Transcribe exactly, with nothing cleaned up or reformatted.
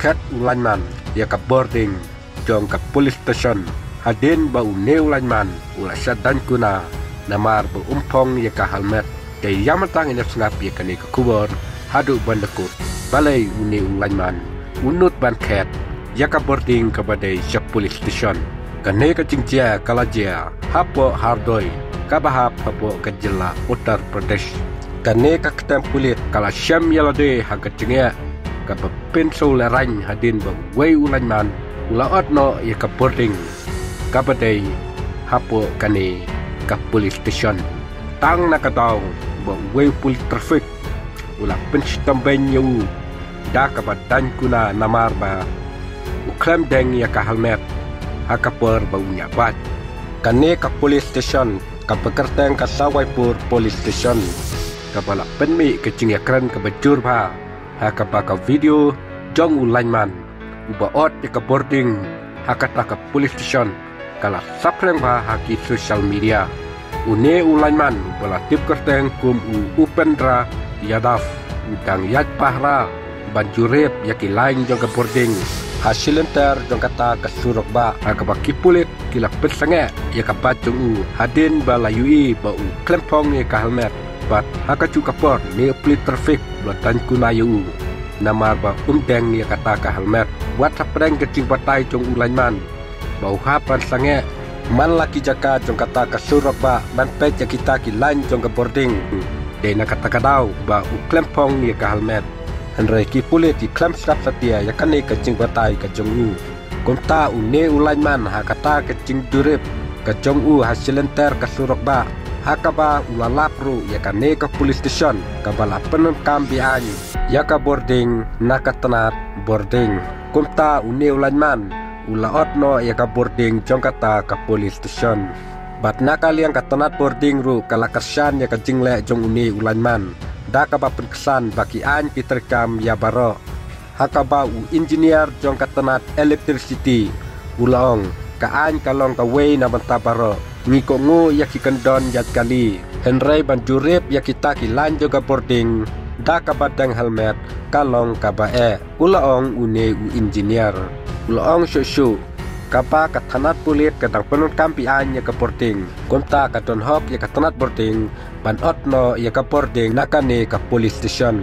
khet u lineman ïa ka bording jong ka police station hadien ba une u lineman u la shah daiñ kuna namar ba um phong ïa ka helmet. Te ïa mynta ngin ïa sngap ïa kane ka khubor haduh ban da kut. Balei une u lineman u nud ban khet ïa ka bording kaba dei sha police station? Kane ka jingjia ka la jia hapoh Hardoi, kaba hap hapoh ka jylla Uttar Pradesh. Kane ka kyrteng pulit ka la shem ïa lade ha ka jingeh kaba pynsngewlehraiñ hadien ba uwei u lineman u la ot noh ïa ka bording kaba dei hapoh kane ka police station. Tang na ka daw ba uwei u pulit traffic u la pynshitom beiñ ïa u da kaba daiñ kuna namar ba u khlem deng ïa ka helmet ha ka por ba u ñiah bike. Kane ka police station kaba kyrteng ka Sawaipur Police Station kaba la pynmih ka jingïakren kaba jur bha ha kaba ka video jong u lineman uba ot ïa ka bording ha kata ka police station ka la saphriang bha ha ki social media. Une u lineman uba la tip kyrteng kum u Upendra Yadav u dang ïaid pahara ban jurip ïa ki lain jong ka bording ha shilynter jong kata ka surok bah, ha kaba ki pulit ki la pynsangeh ïa ka bike jong u hadien ba la ïohi ba u khlem phong ïa ka helmet. Bad ha kajuh ka por une u pulit traffic u la daiñ kuna ïa u namar ba um deng ïa kata ka helmet. Wat hapdeng ka jingbatai jong u lineman ba u hap ban sangeh man la ki jaka jong kata ka surok bah ban peit ïa kita ki lain jong ka bording. Dei na kata ka daw ba u khlem phong ïa ka helmet. Hynrei ki pulit ki khlem sngap satia ïa kane ka jingbatai ka jong u. Kumta une u lineman ha kata ka jingjurip ka jong u ha shilynter ka surok bah, ha kaba u la lap ruh ïa kane ka police station kaba la pyndonkam be-aiñ ïa ka bording na ka tnat bording. Kumta une u lineman u la ot noh ïa ka bording jong kata ka police station. Bad na ka liang ka tnat bording ruh ka la kyrshan ïa ka jingleh jong une u lineman da kaba pynksan ba ki aiñ ki treikam ïa baroh. Ha kaba u engineer jong ka tnat electricity u la ong, ka aiñ ka long kawei na bynta baroh. Ngi kohnguh ïa ki kyndon ïaid kali, hynrei ban jurip ïa kita ki lain jong ka bording da kaba deng helmet ka long kaba eh, u la ong une u engineer. U la ong shuh shuh, kaba ka tnat pulit ka dang pyndonkam be-aiñ ïa ka bording, kumta ka don hok ïa ka tnat bording ban ot noh ïa ka bording na kane ka police station.